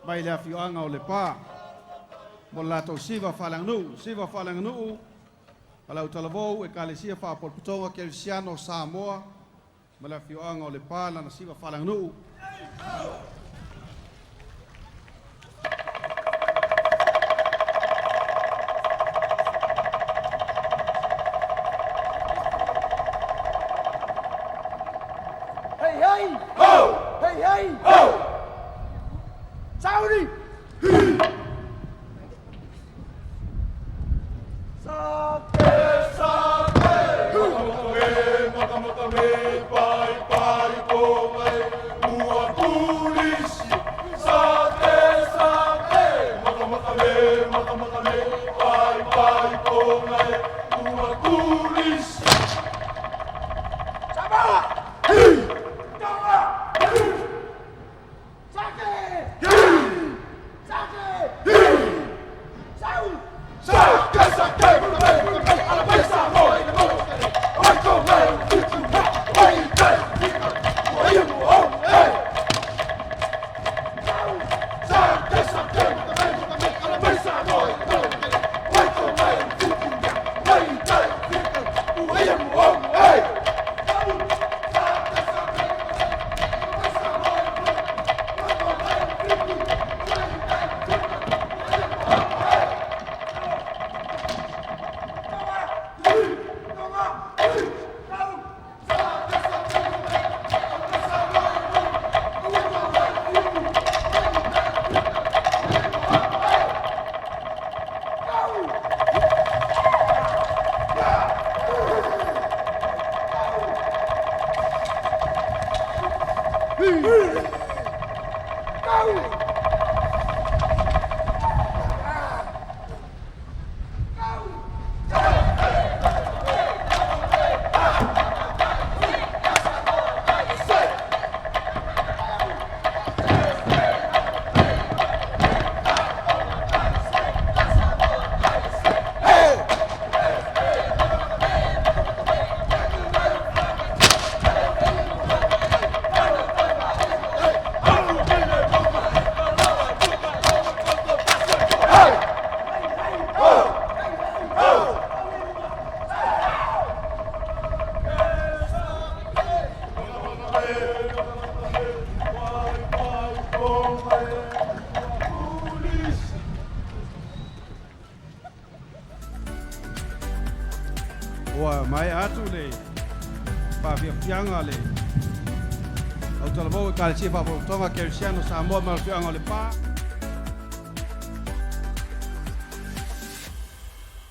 mai le afioaga o Lepa mo le latou siva faaleaganuu. Siva faaleaganuu a le autalavou Ekalesia Faalapotopotoga Kerisiano o Samoa ma le afioaga o Lepa lana siva faaleaganuu. Hey, hey! Ho! Hey, hey! Ho! Sauni! Ua maea atu le faafiafiaga a le autalavou Ekalesia Faalapotopotoga Kerisiano Samoa ma le afioaga o Lepa.